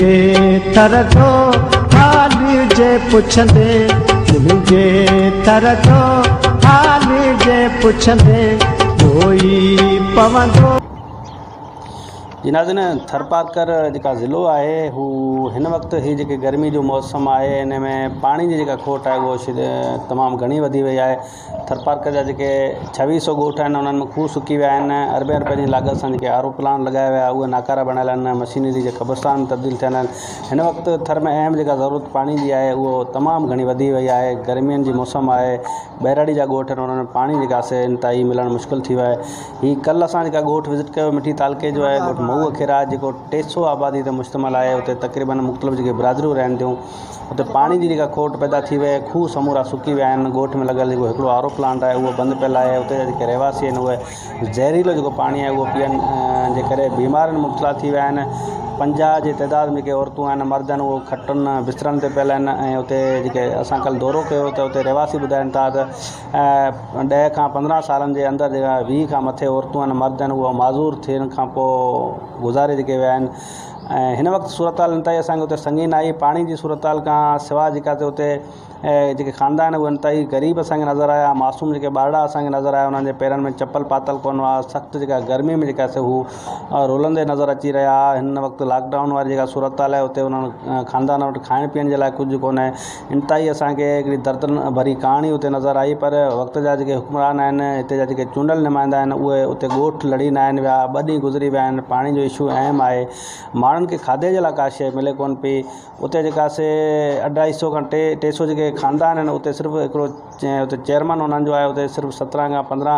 منهنجي ٿر جو حال جي پڇندي، منهنجي ٿر جو حال جي پڇندي، روئي پوندو. جي ناظرين ٿرپارڪر جيڪا ضلعو آهي هو هن وقت هي جيڪي گرمي جو موسم آهي ان ۾ پاڻي جي جيڪا کوٽ آهي اهو تمام گهڻي وڌي وئي آهي ٿرپارڪر جا جيڪي ڇويهه سو ڳوٺ آهن انهن ۾ کوهه سڪي ويا آهن اربين رپين جي لاڳت سان جيڪي آر او پلانٽ لڳايا ويا اهي ناڪارا بڻيل آهن مشينري جي قبرستان تبديل ٿيل آهن هن وقت ٿر ۾ اهم جيڪا ضرورت پاڻي جي آهي اهو تمام گهڻي وڌي وئي آهي گرمين جي موسم آهي ٻهراڙي جا ڳوٺ آهن انهن ۾ پاڻي جيڪا سي انتهائي ملڻ مشڪل ٿي ويو آهي هي ڪلهه اسان جيڪا ڳوٺ وزٽ ڪيو مٺي تعلقي جو آهي ڳوٺ مئو اکيرا جيڪو 300 آبادي تي مشتمل آهي اتي تقريبن مختلف جيڪي برادريون رهن ٿيون اتي پاڻي جي جيڪا کوٽ پيدا ٿي وئي کوهه سمورا سڪي ويا آهن ڳوٺ ۾ لڳل جيڪو هڪڙو آر او پلانٽ آهي اهو بند پيل آهي اتي جا جيڪي رهواسي آهن اهي زهريلو جيڪو پاڻي آهي اهو پيئن جي ڪري بيمارين مبتلا ٿي ويا آهن 50 جي تعداد ۾ جيڪي عورتون آهن مرد آهن اهو کٽن بسترن تي پيل آهن ۽ اتي جيڪي اسان ڪلهه دورو ڪيو ته اتي رهواسي ٻڌائن ٿا ته 10 کان 15 سالن جي اندر جيڪا 20 کان مٿي عورتون آهن مرد آهن اهي معذور ٿيڻ کان پوء گذاري جيڪي ويا آهن ۽ هن وقت صورتحال انتهائي اسان کي اتي سنگين آئي پاڻي جي صورتحال کان سواء جيڪا اتي جيڪي خاندان آهن اهي انتهائي غريب اسان کي نظر آيا معصوم جيڪي ٻارڙا اسان کي نظر آيا انهن جي پيرن ۾ چپل پاتل ڪونه هئا سخت جيڪا گرمي ۾ جيڪا سي هو رلندي نظر اچي رهيا هن وقت لاڪ ڊائون واري جيڪا صورتحال آهي اتي انهن خاندان وٽ کائڻ پيئڻ جي لاء ڪجهه ڪونهي انتهائي اسان کي هڪڙي درد ڀري ڪهاڻي اتي نظر آئي پر وقت جا جيڪي حڪمران آهن هتي جا جيڪي چونڊيل نمائندا آهن اهي اتي ڳوٺ لڙي نه آهن ويا ٻه ڏينهن گذري ويا آهن پاڻي جو اشو اهم آهي ماڻهن کي کاڌي جي لاء ڪا شيء ملي ڪونه پئي اتي جيڪا سي اڍائي سو کان ٽي ٽي سو جيڪي خاندان آهن اتي صرف هڪڙو اتي چيئرمين انهن جو آهي اتي صرف 17 کان 15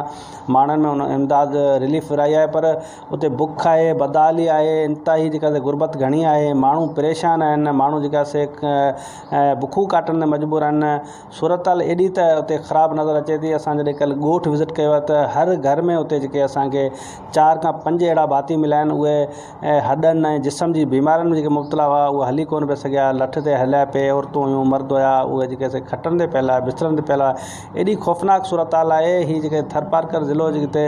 ماڻهن ۾ ان امداد رليف ورهائي آهي پر اتي بک آهي، بدحالي آهي، انتهائي جيڪا سي غربت گهڻي آهي، ماڻهو پريشان آهن، ماڻهو جيڪا سي بکون ڪاٽڻ تي مجبور آهن، صورتحال ايڏي ته اتي خراب نظر اچي ٿي، اسان جڏهن ڪلهه ڳوٺ وزٽ ڪيو آهي ته هر گهر ۾ اتي جيڪي اسان کي 4 کان 5 اهڙا ڀاتي مليا آهن اهي هڏن ۽ جسم جي بيمارين ۾ جيڪي مبتلا هئا اهي هلي ڪونه پئي سگهيا، لٺ تي هليا پئي، عورتون هيون مرد هيا اهي جيڪي سي کٽن تي پيل هئا بسترن تي پيل هئا، ايڏي خوفناڪ صورتحال آهي هي جيڪي ٿرپارڪر ضلعو جتي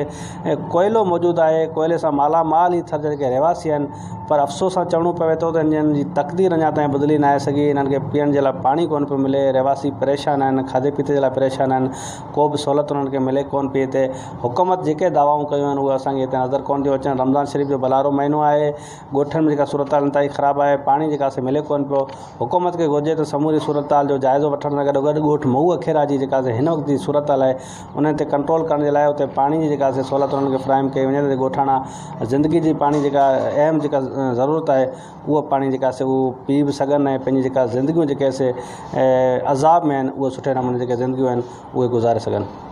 ڪوئلو موجود آهي ڪوئلي سان مالا مال هي ٿر جا جيڪي رهواسي آهن پر افسوس سان چوڻو پوي ٿو ته انهن جي تقدير اڃا تائين بدلي ناهي سگهي انهن کي پيئڻ جي لاء پاڻي ڪونه پيو ملي رهواسي پريشان آهن کاڌي پيتي جي لاء پريشان آهن ڪو به سهولت انهن کي ملي ڪونه پئي هتي حڪومت جيڪي دعوائون ڪيون آهن اهي اسان کي هتي نظر ڪونه ٿيون اچن رمضان شريف جو ڀلارو مهينو آهي ڳوٺن ۾ جيڪا صورتحال انتهائي خراب آهي پاڻي جيڪا سي ملي ڪونه پيو حڪومت کي گهرجي ته سموري صورتحال جو جائزو وٺڻ سان گڏوگڏ ڳوٺ مئو اکيرا جي جيڪا سي هن وقت جي صورتحال آهي انهن تي ڪنٽرول ڪرڻ جي لاء اتي پاڻي جي جيڪا سي سهولت انهن کي فراهم ڪئي وڃي ته ڳوٺاڻا زندگي جي پاڻي جيڪا اهم جيڪا ضرورت آهي اهو پاڻي جيڪا سي اهو پي به سگهن ۽ پنهنجي جيڪا زندگيون جيڪي سي عذاب ۾ آهن اهي سٺي نموني جيڪي زندگيون آهن اهي گذاري سگهن.